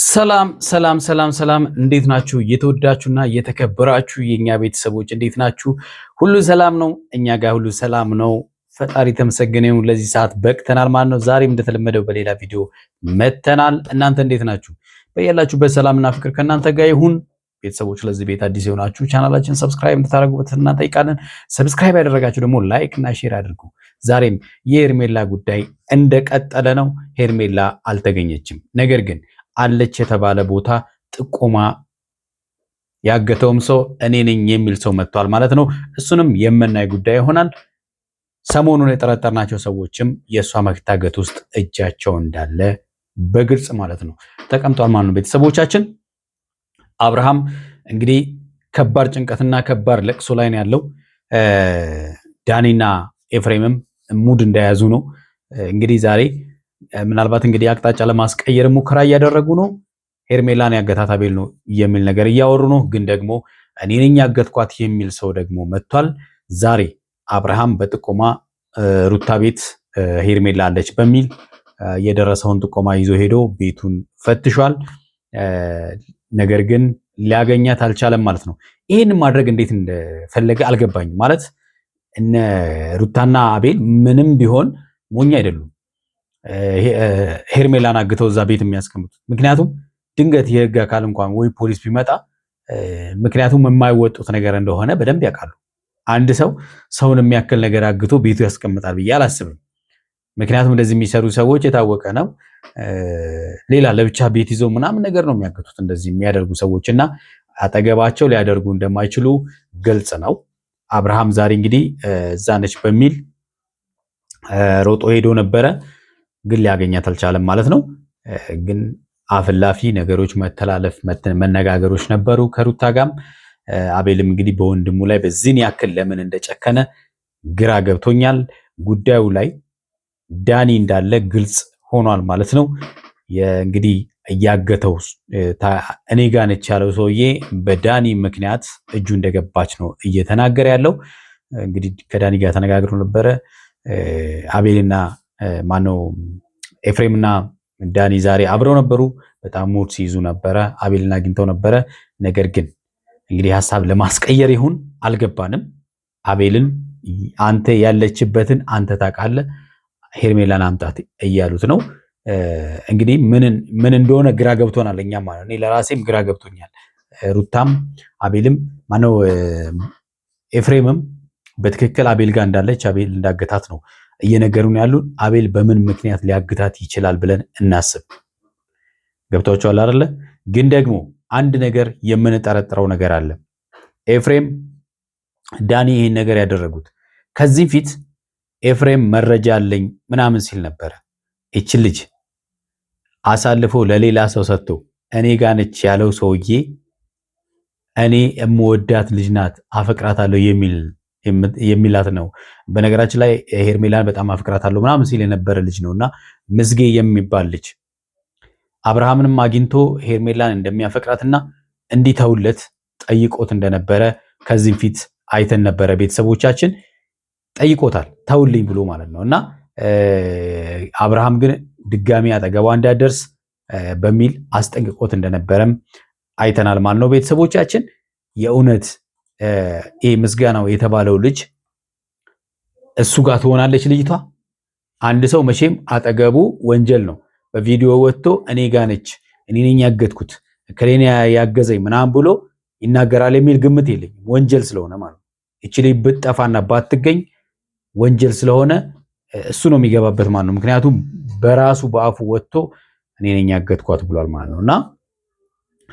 ሰላም ሰላም ሰላም ሰላም፣ እንዴት ናችሁ? የተወዳችሁና የተከበራችሁ የኛ ቤተሰቦች እንዴት ናችሁ? ሁሉ ሰላም ነው? እኛ ጋር ሁሉ ሰላም ነው። ፈጣሪ የተመሰገነ ይሁን። ለዚህ ሰዓት በቅተናል ማለት ነው። ዛሬም እንደተለመደው በሌላ ቪዲዮ መተናል። እናንተ እንዴት ናችሁ? በያላችሁበት ሰላምና ፍቅር ከእናንተ ጋር ይሁን። ቤተሰቦች ለዚህ ቤት አዲስ የሆናችሁ ቻናላችን subscribe እንድታደርጉ በትህትና እንጠይቃለን። Subscribe ያደረጋችሁ ደግሞ like እና share አድርጉ። ዛሬም የሄርሜላ ጉዳይ እንደቀጠለ ነው። ሄርሜላ አልተገኘችም። ነገር ግን አለች የተባለ ቦታ ጥቆማ ያገተውም ሰው እኔ ነኝ የሚል ሰው መጥቷል ማለት ነው። እሱንም የምናይ ጉዳይ ይሆናል። ሰሞኑን የጠረጠርናቸው ሰዎችም የእሷ መታገት ውስጥ እጃቸው እንዳለ በግልጽ ማለት ነው ተቀምጧል ማለት ነው። ቤተሰቦቻችን አብርሃም እንግዲህ ከባድ ጭንቀትና ከባድ ለቅሶ ላይ ነው ያለው። ዳኒና ኤፍሬምም ሙድ እንደያዙ ነው። እንግዲህ ዛሬ ምናልባት እንግዲህ አቅጣጫ ለማስቀየር ሙከራ እያደረጉ ነው። ሄርሜላን ያገታት አቤል ነው የሚል ነገር እያወሩ ነው። ግን ደግሞ እኔ ነኝ ያገትኳት የሚል ሰው ደግሞ መጥቷል። ዛሬ አብርሃም በጥቆማ ሩታ ቤት ሄርሜላ አለች በሚል የደረሰውን ጥቆማ ይዞ ሄዶ ቤቱን ፈትሿል። ነገር ግን ሊያገኛት አልቻለም ማለት ነው። ይህን ማድረግ እንዴት እንደፈለገ አልገባኝም። ማለት እነ ሩታና አቤል ምንም ቢሆን ሞኝ አይደሉም። ሄርሜላን አግተው እዛ ቤት የሚያስቀምጡት። ምክንያቱም ድንገት የህግ አካል እንኳን ወይ ፖሊስ ቢመጣ ምክንያቱም የማይወጡት ነገር እንደሆነ በደንብ ያውቃሉ። አንድ ሰው ሰውን የሚያክል ነገር አግቶ ቤቱ ያስቀምጣል ብዬ አላስብም። ምክንያቱም እንደዚህ የሚሰሩ ሰዎች የታወቀ ነው። ሌላ ለብቻ ቤት ይዘው ምናምን ነገር ነው የሚያግቱት እንደዚህ የሚያደርጉ ሰዎች እና አጠገባቸው ሊያደርጉ እንደማይችሉ ግልጽ ነው። አብርሃም ዛሬ እንግዲህ እዛ ነች በሚል ሮጦ ሄዶ ነበረ። ግን ሊያገኛት አልቻለም ማለት ነው። ግን አፍላፊ ነገሮች መተላለፍ መነጋገሮች ነበሩ ከሩታ ጋም። አቤልም እንግዲህ በወንድሙ ላይ በዚህን ያክል ለምን እንደጨከነ ግራ ገብቶኛል። ጉዳዩ ላይ ዳኒ እንዳለ ግልጽ ሆኗል ማለት ነው። እንግዲህ እያገተው እኔ ጋ ነች ያለው ሰውዬ በዳኒ ምክንያት እጁ እንደገባች ነው እየተናገረ ያለው። እንግዲህ ከዳኒ ጋር ተነጋግሮ ነበረ አቤልና ማነው ኤፍሬምና ዳኒ ዛሬ አብረው ነበሩ። በጣም mood ሲይዙ ነበረ። አቤልን አግኝተው ነበረ። ነገር ግን እንግዲህ ሀሳብ ለማስቀየር ይሁን አልገባንም። አቤልን አንተ ያለችበትን አንተ ታውቃለህ፣ ሄርሜላን አምጣት እያሉት ነው። እንግዲህ ምን እንደሆነ ግራ ገብቶናል። እኛም ማለት እኔ ለራሴም ግራ ገብቶኛል። ሩታም አቤልም ማነው ኤፍሬምም በትክክል አቤል ጋር እንዳለች አቤል እንዳገታት ነው እየነገሩን ያሉን። አቤል በምን ምክንያት ሊያግታት ይችላል ብለን እናስብ። ገብቷቸዋል አይደለ? ግን ደግሞ አንድ ነገር የምንጠረጥረው ነገር አለ። ኤፍሬም ዳኒ ይህን ነገር ያደረጉት ከዚህ ፊት ኤፍሬም መረጃ አለኝ ምናምን ሲል ነበረ። ይች ልጅ አሳልፎ ለሌላ ሰው ሰጥቶ እኔ ጋ ነች ያለው ሰውዬ እኔ የምወዳት ልጅ ናት አፈቅራታለሁ የሚል የሚላት ነው። በነገራችን ላይ ሄርሜላን በጣም አፍቅራታለሁ ምናምን ሲል የነበረ ልጅ ነው እና ምዝጌ የሚባል ልጅ አብርሃምንም አግኝቶ ሄርሜላን እንደሚያፈቅራትና እንዲተውለት ጠይቆት እንደነበረ ከዚህም ፊት አይተን ነበረ። ቤተሰቦቻችን ጠይቆታል፣ ተውልኝ ብሎ ማለት ነው እና አብርሃም ግን ድጋሚ አጠገቧ እንዳደርስ በሚል አስጠንቅቆት እንደነበረም አይተናል ማለት ነው። ቤተሰቦቻችን የእውነት ይሄ ምስጋናው የተባለው ልጅ እሱ ጋር ትሆናለች ልጅቷ። አንድ ሰው መቼም አጠገቡ ወንጀል ነው። በቪዲዮ ወጥቶ እኔ ጋ ነች፣ እኔ ነኝ ያገትኩት፣ እከሌን ያገዘኝ ምናምን ብሎ ይናገራል የሚል ግምት የለኝም። ወንጀል ስለሆነ ማለት ነው። እቺ ልጅ ብትጠፋና ባትገኝ ወንጀል ስለሆነ እሱ ነው የሚገባበት ማለት ነው። ምክንያቱም በራሱ በአፉ ወጥቶ እኔ ነኝ ያገትኳት ብሏል ማለት ነው። እና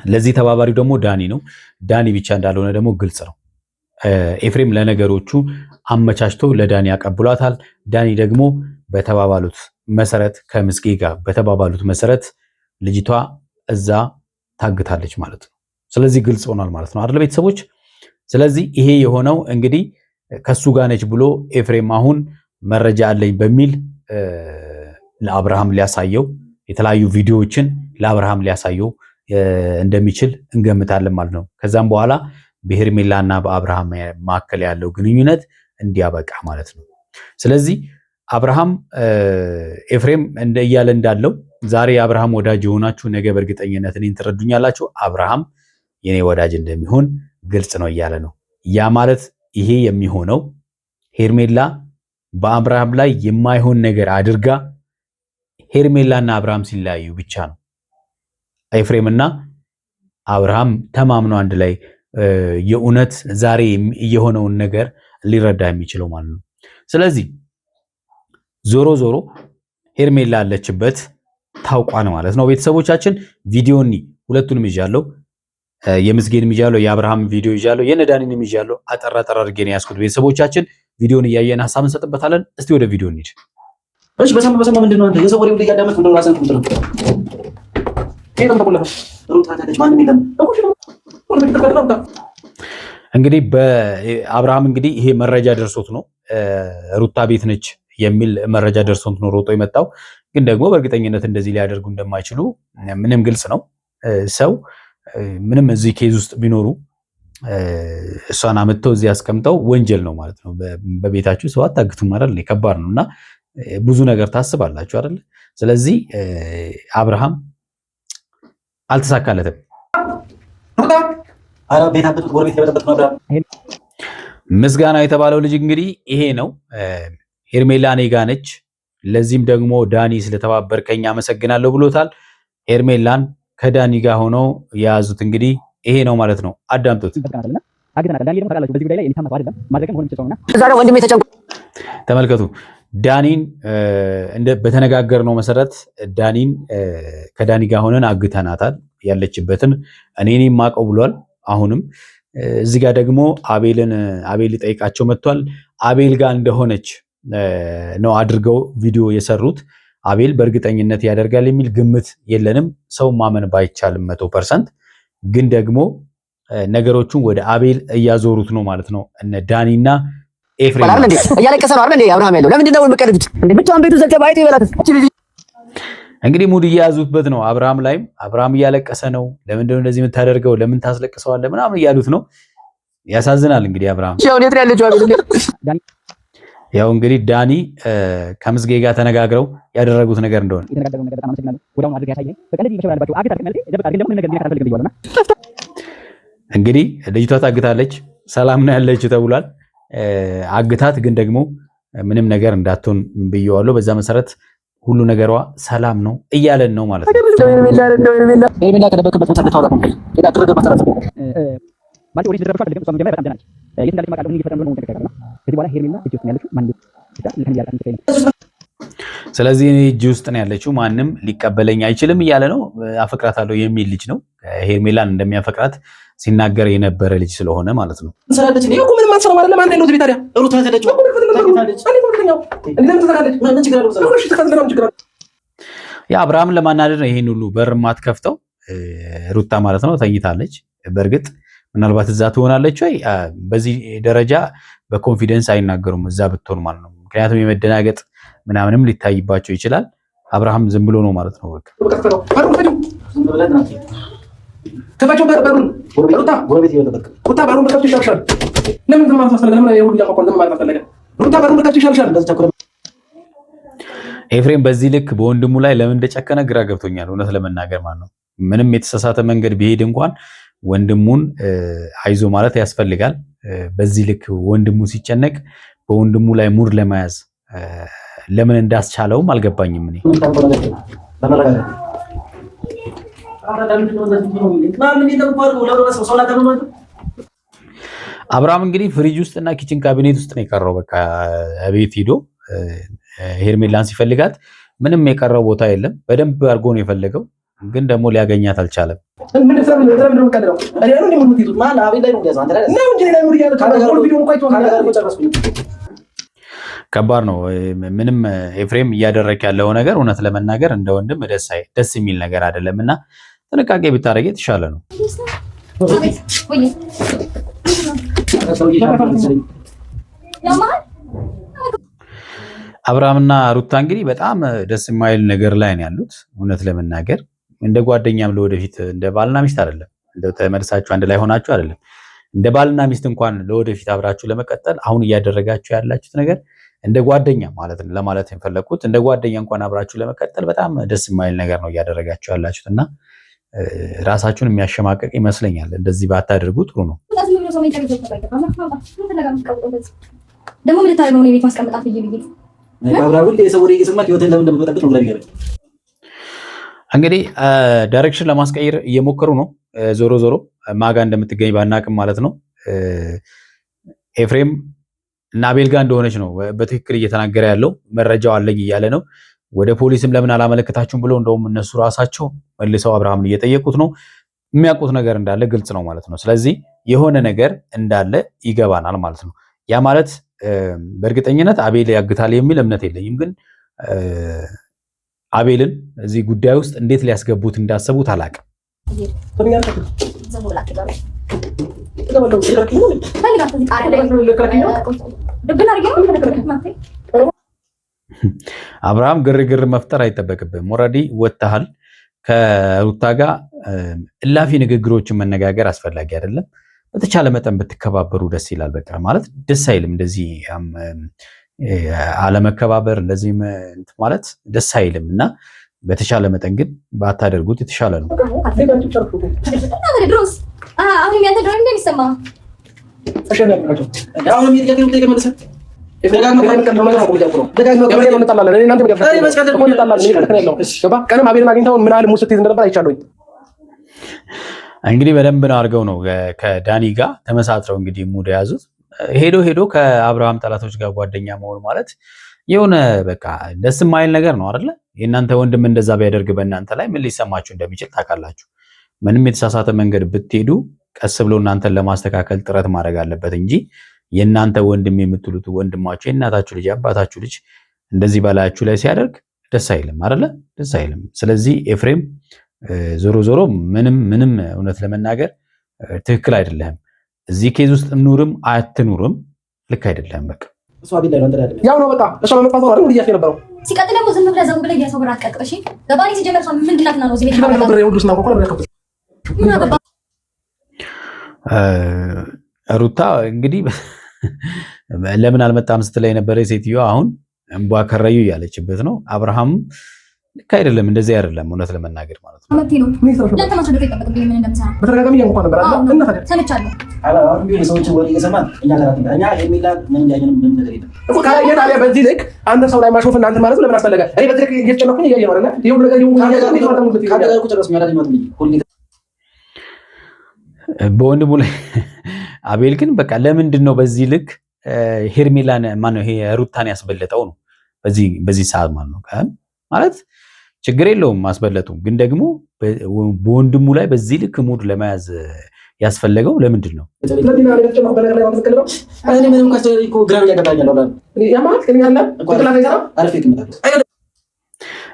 ለዚህ ተባባሪው ደግሞ ዳኒ ነው። ዳኒ ብቻ እንዳልሆነ ደግሞ ግልጽ ነው። ኤፍሬም ለነገሮቹ አመቻችቶ ለዳኒ ያቀብሏታል። ዳኒ ደግሞ በተባባሉት መሰረት ከምስጌ ጋር በተባባሉት መሰረት ልጅቷ እዛ ታግታለች ማለት ነው። ስለዚህ ግልጽ ሆኗል ማለት ነው አይደል ቤተሰቦች? ስለዚህ ይሄ የሆነው እንግዲህ ከሱ ጋር ነች ብሎ ኤፍሬም አሁን መረጃ አለኝ በሚል ለአብርሃም ሊያሳየው የተለያዩ ቪዲዮዎችን ለአብርሃም ሊያሳየው እንደሚችል እንገምታለን ማለት ነው። ከዛም በኋላ በሄርሜላና በአብርሃም መካከል ያለው ግንኙነት እንዲያበቃ ማለት ነው። ስለዚህ አብርሃም ኤፍሬም እንደ እያለ እንዳለው ዛሬ የአብርሃም ወዳጅ የሆናችሁ ነገ በእርግጠኝነት እኔን ትረዱኛላችሁ፣ አብርሃም የኔ ወዳጅ እንደሚሆን ግልጽ ነው እያለ ነው። ያ ማለት ይሄ የሚሆነው ሄርሜላ በአብርሃም ላይ የማይሆን ነገር አድርጋ ሄርሜላና አብርሃም ሲለያዩ ብቻ ነው። ኤፍሬምና አብርሃም ተማምኖ አንድ ላይ የእውነት ዛሬ የሆነውን ነገር ሊረዳ የሚችለው ማለት ነው። ስለዚህ ዞሮ ዞሮ ሄርሜላ ያለችበት ታውቋል ማለት ነው። ቤተሰቦቻችን ቪዲዮኒ ሁለቱንም ይዣለሁ። የምስጌንም ይዣለሁ፣ የአብርሃም ቪዲዮ ይዣለሁ፣ የነዳኒንም ይዣለሁ። አጠር አጠር አድርጌ ነው ያዝኩት። ቤተሰቦቻችን ቪዲዮን እያየን ሀሳብ እንሰጥበታለን። እስቲ ወደ ቪዲዮ እንሂድ። እሺ በሰማ በሰማ ምንድን ነው አንተ የሰው ወሬ ሁሉ እያዳመጥክ ምንድን ነው ራስህን የምትለው? እንግዲህ በአብርሃም እንግዲህ ይሄ መረጃ ደርሶት ነው ሩታ ቤት ነች የሚል መረጃ ደርሶት ነው ሮጦ የመጣው። ግን ደግሞ በእርግጠኝነት እንደዚህ ሊያደርጉ እንደማይችሉ ምንም ግልጽ ነው። ሰው ምንም እዚህ case ውስጥ ቢኖሩ እሷን አምጥተው እዚህ አስቀምጠው ወንጀል ነው ማለት ነው። በቤታችሁ ሰው አታግቱም አይደል? ከባድ ነው እና ብዙ ነገር ታስባላችሁ አይደል? ስለዚህ አብርሃም አልተሳካለትም። ምስጋና የተባለው ልጅ እንግዲህ ይሄ ነው። ሄርሜላ እኔ ጋ ነች። ለዚህም ደግሞ ዳኒ ስለተባበርከኝ አመሰግናለሁ ብሎታል። ሄርሜላን ከዳኒ ጋር ሆነው የያዙት እንግዲህ ይሄ ነው ማለት ነው። አዳምጡት፣ ተመልከቱ። ዳኒን በተነጋገርነው መሰረት ዳኒን ከዳኒ ጋር ሆነን አግተናታል። ያለችበትን እኔ ማቀው ብሏል። አሁንም እዚህ ጋር ደግሞ አቤልን አቤል ሊጠይቃቸው መጥቷል። አቤል ጋር እንደሆነች ነው አድርገው ቪዲዮ የሰሩት። አቤል በእርግጠኝነት ያደርጋል የሚል ግምት የለንም። ሰው ማመን ባይቻልም 100% ግን ደግሞ ነገሮቹን ወደ አቤል እያዞሩት ነው ማለት ነው እነ ዳኒና ኤፍሬም። እያለቀሰ ነው አይደል እንዴ አብርሃም ያለው? ለምንድን ነው የምትቀልዱት? ብቻዋን ቤቱ ዘግተህ ባይቱ ይበላት። እንግዲህ mood እየያዙበት ነው አብርሃም ላይም። አብርሃም እያለቀሰ ነው። ለምንድን ነው እንደዚህ የምታደርገው? ለምን ታስለቅሰዋለህ? ምናምን እያሉት ነው። ያሳዝናል። እንግዲህ አብርሃም ያው እንግዲህ ዳኒ ከምስጌ ጋር ተነጋግረው ያደረጉት ነገር እንደሆነ እንግዲህ ልጅቷ ታግታለች፣ ሰላም ነው ያለችው ተብሏል። አግታት ግን ደግሞ ምንም ነገር እንዳትሆን ብየዋለሁ። በዛ መሰረት ሁሉ ነገሯ ሰላም ነው እያለን ነው ማለት ነው። ስለዚህ እኔ እጅ ውስጥ ነው ያለችው፣ ማንም ሊቀበለኝ አይችልም እያለ ነው። አፈቅራታለሁ የሚል ልጅ ነው። ሄርሜላን እንደሚያፈቅራት ሲናገር የነበረ ልጅ ስለሆነ ማለት ነው። የአብርሃምን ለማናደድ ነው ይሄን ሁሉ በር ማትከፍተው ሩታ ማለት ነው። ተኝታለች። በእርግጥ ምናልባት እዛ ትሆናለች ወይ? በዚህ ደረጃ በ confidence አይናገሩም እዛ ብትሆን ማለት ነው። ምክንያቱም የመደናገጥ ምናምንም ሊታይባቸው ይችላል። አብርሃም ዝም ብሎ ነው ማለት ነው። በቃ ኤፍሬም በዚህ ልክ በወንድሙ ላይ ለምን እንደጨከነ ግራ ገብቶኛል፣ እውነት ለመናገር ማለት ነው። ምንም የተሳሳተ መንገድ ቢሄድ እንኳን ወንድሙን አይዞ ማለት ያስፈልጋል። በዚህ ልክ ወንድሙ ሲጨነቅ በወንድሙ ላይ mood ለመያዝ ለምን እንዳስቻለውም አልገባኝም። እኔ አብርሃም እንግዲህ ፍሪጅ ውስጥ እና kitchen cabinet ውስጥ ነው የቀረው። በቃ ቤት ሂዶ ሄርሜላን ሲፈልጋት ምንም የቀረው ቦታ የለም። በደንብ አድርጎ ነው የፈለገው፣ ግን ደግሞ ሊያገኛት አልቻለም። ከባድ ነው። ምንም ኤፍሬም እያደረክ ያለው ነገር እውነት ለመናገር እንደ ወንድም ደስ የሚል ነገር አይደለም እና ጥንቃቄ ብታደርግ የተሻለ ነው። አብርሃምና ሩታ እንግዲህ በጣም ደስ የማይል ነገር ላይ ነው ያሉት። እውነት ለመናገር እንደ ጓደኛም ለወደፊት እንደ ባልና ሚስት አይደለም፣ እንደ ተመልሳችሁ አንድ ላይ ሆናችሁ አይደለም፣ እንደ ባልና ሚስት እንኳን ለወደፊት አብራችሁ ለመቀጠል አሁን እያደረጋችሁ ያላችሁት ነገር እንደ ጓደኛ ማለት ነው ለማለት የፈለኩት እንደ ጓደኛ እንኳን አብራችሁ ለመቀጠል በጣም ደስ የማይል ነገር ነው እያደረጋችሁ ያላችሁት እና ራሳችሁን የሚያሸማቀቅ ይመስለኛል። እንደዚህ ባታደርጉ ጥሩ ነው። ደግሞ ምን ልታደርግ ነው? ቤት ማስቀመጣት ብዬ ብዬ እንግዲህ direction ለማስቀየር እየሞከሩ ነው። ዞሮ ዞሮ ማጋ እንደምትገኝ ባናቅም ማለት ነው ኤፍሬም እና አቤል ጋር እንደሆነች ነው በትክክል እየተናገረ ያለው። መረጃው አለኝ እያለ ነው። ወደ ፖሊስም ለምን አላመለከታችሁም ብሎ እንደውም እነሱ ራሳቸው መልሰው አብርሃምን እየጠየቁት ነው። የሚያውቁት ነገር እንዳለ ግልጽ ነው ማለት ነው። ስለዚህ የሆነ ነገር እንዳለ ይገባናል ማለት ነው። ያ ማለት በእርግጠኝነት አቤል ያግታል የሚል እምነት የለኝም፣ ግን አቤልን እዚህ ጉዳይ ውስጥ እንዴት ሊያስገቡት እንዳሰቡት አላውቅም። አብርሃም ግርግር መፍጠር አይጠበቅብህም። already ወጥተሃል። ከሩታ ጋር እላፊ ንግግሮችን መነጋገር አስፈላጊ አይደለም። በተቻለ መጠን ብትከባበሩ ደስ ይላል። በቃ ማለት ደስ አይልም እንደዚህ አለመከባበር፣ እንደዚህ ማለት ደስ አይልም እና በተቻለ መጠን ግን ባታደርጉት የተሻለ ነው። እንግዲህ በደንብ ነው አድርገው ነው ከዳኒ ጋር ተመሳጥረው እንግዲህ mood የያዙት። ሄዶ ሄዶ ከአብርሃም ጠላቶች ጋር ጓደኛ መሆን ማለት የሆነ በቃ ደስ የማይል ነገር ነው አይደለ? የእናንተ ወንድም እንደዛ ቢያደርግ በእናንተ ላይ ምን ሊሰማችሁ እንደሚችል ታውቃላችሁ። ምንም የተሳሳተ መንገድ ብትሄዱ ቀስ ብሎ እናንተን ለማስተካከል ጥረት ማድረግ አለበት እንጂ የእናንተ ወንድም የምትሉት ወንድማችሁ የእናታችሁ ልጅ የአባታችሁ ልጅ እንደዚህ በላያችሁ ላይ ሲያደርግ ደስ አይልም አይደለ? ደስ አይልም። ስለዚህ ኤፍሬም ዞሮ ዞሮ ምንም ምንም እውነት ለመናገር ትክክል አይደለህም። እዚህ case ውስጥ ኑርም አትኑርም ልክ አይደለህም። በቃ ያው ነው በቃ እሷ በመጥፋቷ ነው አይደል እያልክ የነበረው። ሲቀጥል ደግሞ ዝም ብለህ ዘው ብለህ የሰው ብር አትቀጥቅጥ። እሺ ገባህ? ሲጀመር እሷ ምንድን ናትና ነው እዚህ ቤት ምን አገባህ? ሩታ እንግዲህ ለምን አልመጣም ስትል የነበረ ሴትዮዋ አሁን እንቧ ከረዩ እያለችበት ነው። አብርሃም ልክ አይደለም፣ እንደዚህ አይደለም፣ እውነት ለመናገር ማለት ነው። በተደጋጋሚ እያንኳኳ ነበር አይደል? እና ታዲያ ሰምቻለሁ። እኮ ካላየህ ታዲያ በዚህ ልክ አንተ ሰው ላይ ማሾፍ እናንተ ማለት ለምን አስፈለገ? እኔ በዚህ ልክ እየተጨነኩኝ እያየህ ነው አይደለ? ይሄ ሁሉ ነገር በወንድሙ ላይ አቤል ግን በቃ ለምንድን ነው በዚህ ልክ ሄርሜላን ማነው ይሄ ሩታን ያስበለጠው ነው በዚህ ሰዓት ማለት ነው። ማለት ችግር የለውም ማስበለጡ፣ ግን ደግሞ በወንድሙ ላይ በዚህ ልክ mood ለመያዝ ያስፈለገው ለምንድን ነው?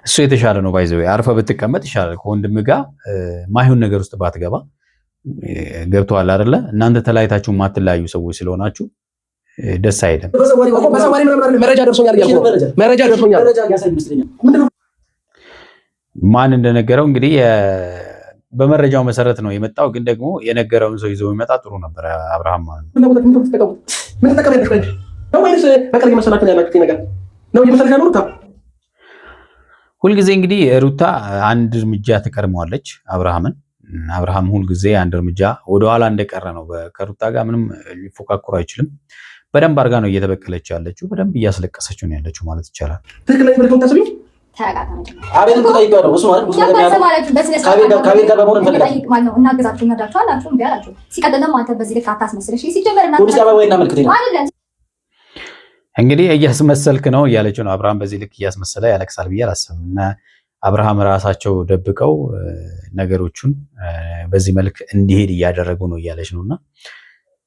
እሱ የተሻለ ነው። by the way አርፈህ ብትቀመጥ ይሻላል። ከወንድም ጋር ማይሆን ነገር ውስጥ ባትገባ። ገብተዋል አይደለ? እናንተ ተለያይታችሁ ማትለያዩ ሰዎች ስለሆናችሁ ደስ አይልም። መረጃ ደርሶኛል እያልኩ ነው። መረጃ ደርሶኛል። ማን እንደነገረው እንግዲህ በመረጃው መሰረት ነው የመጣው። ግን ደግሞ የነገረውን ሰው ይዞ የሚመጣ ጥሩ ነበር አብርሃም ማለት ነው። ምን ትጠቀሚያለሽ? ነው ወይንስ በቀል እየመሰላችሁ ነው ያላችሁት ነገር ነው እየመሰለሽ ያለው ሩታ? ሁልጊዜ እንግዲህ ሩታ አንድ እርምጃ ትቀድመዋለች አብርሃምን። አብርሃም ሁልጊዜ አንድ እርምጃ ወደኋላ እንደቀረ ነው። ከሩታ ጋር ምንም ሊፎካከሩ አይችልም። በደንብ አድርጋ ነው እየተበቀለች ያለችው። በደንብ እያስለቀሰችው ነው ያለችው ማለት ይቻላል። ትክክለኛ መረጃ የምታስቢው እንግዲህ እያስመሰልክ ነው እያለችው ነው። አብርሃም በዚህ ልክ እያስመሰለ ያለቅሳል ብዬ አላስብም። እና አብርሃም ራሳቸው ደብቀው ነገሮቹን በዚህ መልክ እንዲሄድ እያደረጉ ነው እያለች ነው። እና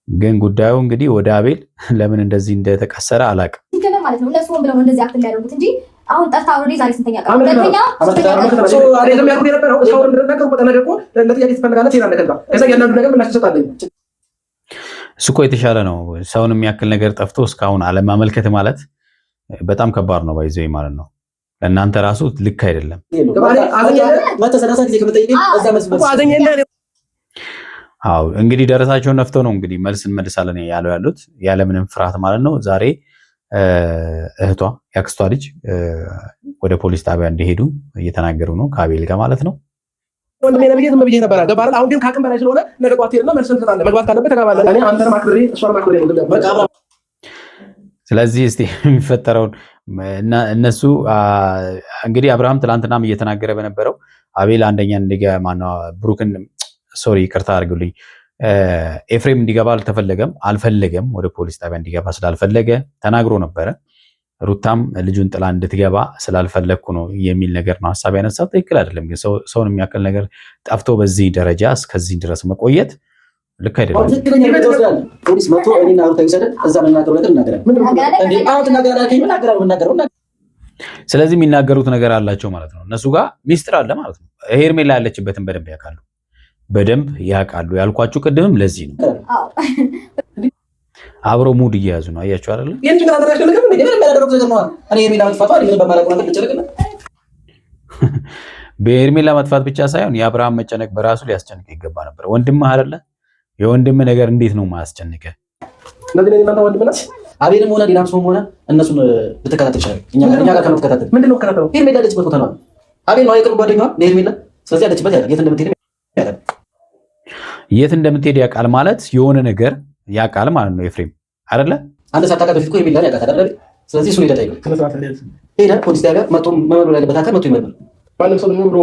ግን ጉዳዩ እንግዲህ ወደ አቤል ለምን እንደዚህ እንደተቀሰረ አላውቅም። ሲጀመር ማለት ነው እነሱ ሆን ብለው ነው እንደዚህ act የሚያደርጉት እንጂ አሁን ጠፍታ already ዛሬ ስንተኛ ቀን? ሁለተኛ ሶስተኛ ቀን እኔ ያልኩት የነበረው እስካሁን እንደነገርኩህ በቃ ነገር እኮ ለጥያቄ ትፈልጋለህ ትሄዳለህ። ከዛ ከዛ እያንዳንዱ ነገር ምላሽ ትሰጣለህ። እሱ እኮ የተሻለ ነው። ሰውን የሚያክል ነገር ጠፍቶ እስካሁን አለማመልከት ማለት በጣም ከባድ ነው። by the way ማለት ነው ለእናንተ ራሱ ልክ አይደለም። አዎ እንግዲህ ደረታቸውን ነፍተው ነው እንግዲህ መልስ እንመልሳለን ያለው ያሉት ያለምንም ፍርሃት ማለት ነው። ዛሬ እህቷ የአክስቷ ልጅ ወደ ፖሊስ ጣቢያ እንዲሄዱ እየተናገሩ ነው፣ ከአቤል ጋር ማለት ነው። ወንድሜ ነብዬ ዝም ብዬ ነበረ። ገባህ አይደል? አሁን ግን ከአቅም በላይ ስለሆነ ነገ ጠዋት ትሄድና መልስህን ትሰጣለህ። መግባት ካለብህ ትገባለህ። እኔ አንተንም አክብሬ እሷንም አክብሬ ነው። በቃ አብርሃም ስለዚህ እስቲ የሚፈጠረውን እነሱ እንግዲህ አብርሃም ትላንትናም እየተናገረ በነበረው አቤል አንደኛ እንዲገባ ማነው ብሩክን፣ sorry ይቅርታ አድርጉልኝ፣ ኤፍሬም እንዲገባ አልተፈለገም አልፈለገም ወደ ፖሊስ ጣቢያ እንዲገባ ስላልፈለገ ተናግሮ ነበረ። ሩታም ልጁን ጥላ እንድትገባ ስላልፈለግኩ ነው የሚል ነገር ነው ሀሳብ ያነሳው። ትክክል አይደለም። ግን ሰውን የሚያክል ነገር ጠፍቶ በዚህ ደረጃ እስከዚህ ድረስ መቆየት ልክ አይደለም። ትክክለኛ ይወስዳል። ፖሊስ መጥቶ እኔና ሩታ ይውሰደን። እዛ የምናገረው ነገር እናገራለን። እንዴ አሁን ትናገራለህ አልከኝ። እናገራለሁ የምናገረው ስለዚህ የሚናገሩት ነገር አላቸው ማለት ነው። እነሱ ጋር ሚስጥር አለ ማለት ነው። ሄርሜላ ያለችበትን በደንብ ያውቃሉ፣ በደንብ ያውቃሉ። ያልኳችሁ ቅድምም ለዚህ ነው። አብሮ mood እየያዙ ነው። አያችሁ አይደለ? ይህን ጭንቅላት አያስጨንቅም እንዴ? ምንም ያላደረኩት ነገር ነው። እኔ ሄርሜላ መጥፋቷ እኔ ምንም በማላውቀው ነገር ልጨነቅ ነው። በሄርሜላ መጥፋት ብቻ ሳይሆን የአብርሃም መጨነቅ በራሱ ሊያስጨንቅ ይገባ ነበር። ወንድምህ አይደለ? የወንድም ነገር እንዴት ነው ማያስጨንቀ? እነዚህ እኔ እናንተ ወንድም ናት። አቤልም ሆነ ሌላም ሰውም ሆነ እነሱን ልትከታተል ይችላል። እኛ ጋር ከምትከታተል ምንድን ነው የምከታተለው? ሄርሜላ ያለችበት ቦታ ነው። አቤል ነው የቅርብ ጓደኛዋ ለሄርሜላ። ስለዚህ ያለችበት ያውቃል፣ የት እንደምትሄድ ያውቃል። የት እንደምትሄድ ያውቃል ማለት የሆነ ነገር ያውቃል ማለት ነው። ኤፍሬም አይደለ? አንተ ሳታውቃት በፊት እኮ ሄርሜላን ያውቃታል አይደል? ስለዚህ እሱን ሄደህ ጠይቀው። ስነ ስርዓት ያዝ። ሄደህ ፖሊስ ጣቢያ መጥቶ መመርመር ያለበት አካል መጥቶ ይመርምር። ማንም ሰው ዝም ብሎ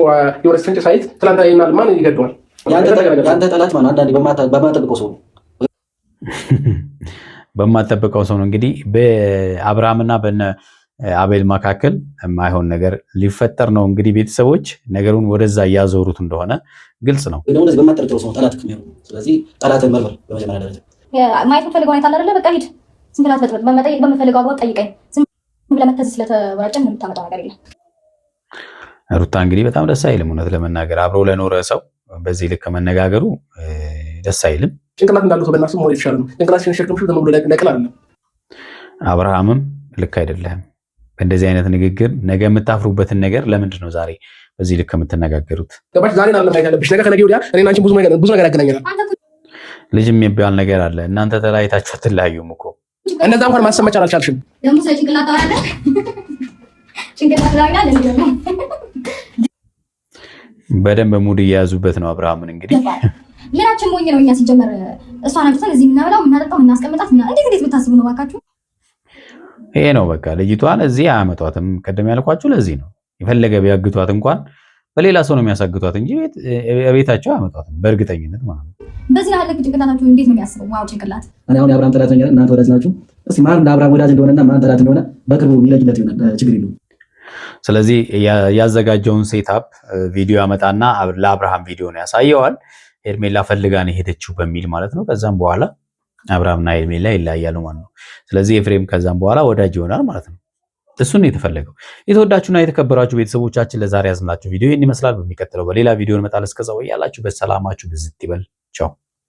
የሆነ ፍንጭ ሳይዝ ትላንት ይናል ማን ይገደዋል? የአንተ ጠላት ማለት አንዳንዴ በማጠብቀው ሰው ነው። በማጠብቀው ሰው ነው። እንግዲህ በአብርሃምና በነ አቤል መካከል የማይሆን ነገር ሊፈጠር ነው። እንግዲህ ቤተሰቦች ነገሩን ወደዛ እያዞሩት እንደሆነ ግልጽ ነው። ወይ ደግሞ እንደዚህ በማጠረጥረው ሰው ነው ጠላት የሚሆነው። ስለዚህ ጠላትን መርምር በመጀመሪያ ደረጃ። ማየት የምፈልገው ሁኔታ አለ አይደለ? በቃ ሂድ። ዝም ብለህ አትበጥብጥ። በመጠየቅ በምፈልገው አግባብ ጠይቀኝ። ዝም ብለህ መተህ ስለተወራጨን የምታመጣው ነገር የለም። ሩታ እንግዲህ በጣም ደስ አይልም። እውነት ለመናገር አብሮ ለኖረ ሰው በዚህ ልክ መነጋገሩ ደስ አይልም። ጭንቅላት እንዳለው ሰው በእናትህ መሆን የተሻለ ነው። ጭንቅላት ሲሸከምሽ ዝም ብሎ ለቅል አይደለም። አብርሃምም ልክ አይደለህም። በእንደዚህ አይነት ንግግር ነገ የምታፍሩበትን ነገር ለምንድን ነው ዛሬ በዚህ ልክ የምትነጋገሩት? ገባሽ? ዛሬን አይደለም ማየት ያለብሽ። ነገ ከነገ ወዲያ እኔና አንቺ ብዙ ነገር ያገናኘናል። አንተ እኮ ልጅ የሚባል ነገር አለ። እናንተ ተለያይታችሁ አትለያዩም እኮ። እንደዛ እንኳን ማሰብ መቻል አልቻልሽም። ደግሞ ስለ ጭንቅላት ታወራለህ። ጭንቅላት ታወራለህ እንዴ ደግሞ? በደንብ mood እየያዙበት ነው አብርሃምን እንግዲህ። ምናችን ሞኝ ነው እኛ ሲጀመር እሷን አምጥተን እዚህ የምናበላው የምናጠጣው የምናስቀምጣት እንዴት እንዴት ብታስቡ ነው እባካችሁ? ይሄ ነው በቃ ልጅቷን እዚህ አያመጧትም። ቅድም ያልኳችሁ ለዚህ ነው። የፈለገ ቢያግቷት እንኳን በሌላ ሰው ነው የሚያሳግቷት እንጂ ቤታቸው አያመጧትም በእርግጠኝነት ማለት ነው። በዚህ ያህል ልክ ጭንቅላታችሁ እንዴት ነው የሚያስበው? wow ጭንቅላት። እኔ አሁን የአብርሃም ጠላት ነኝ፣ እናንተ ወዳጅ ናችሁ። እስኪ ማን ለአብርሃም ወዳጅ እንደሆነና ማን ጠላት እንደሆነ በቅርቡ የሚለይለት ይሆናል። ችግር የለውም። ስለዚህ ያዘጋጀውን setup ቪዲዮ ያመጣና ለአብርሃም ቪዲዮ ነው ያሳየዋል። ሄርሜላ ፈልጋ ነው የሄደችው በሚል ማለት ነው። ከዛም በኋላ አብርሃምና ሄርሜላ ይለያያሉ ማለት ነው። ስለዚህ ኤፍሬም ከዛም በኋላ ወዳጅ ይሆናል ማለት ነው። እሱን ነው የተፈለገው። የተወዳችሁና የተከበራችሁ ቤተሰቦቻችን ለዛሬ ያዝንላችሁ ቪዲዮ ይህን ይመስላል። በሚቀጥለው በሌላ ቪዲዮ እንመጣለን። እስከዛው ያላችሁ በሰላማችሁ ብዝት ይበል። ቻው።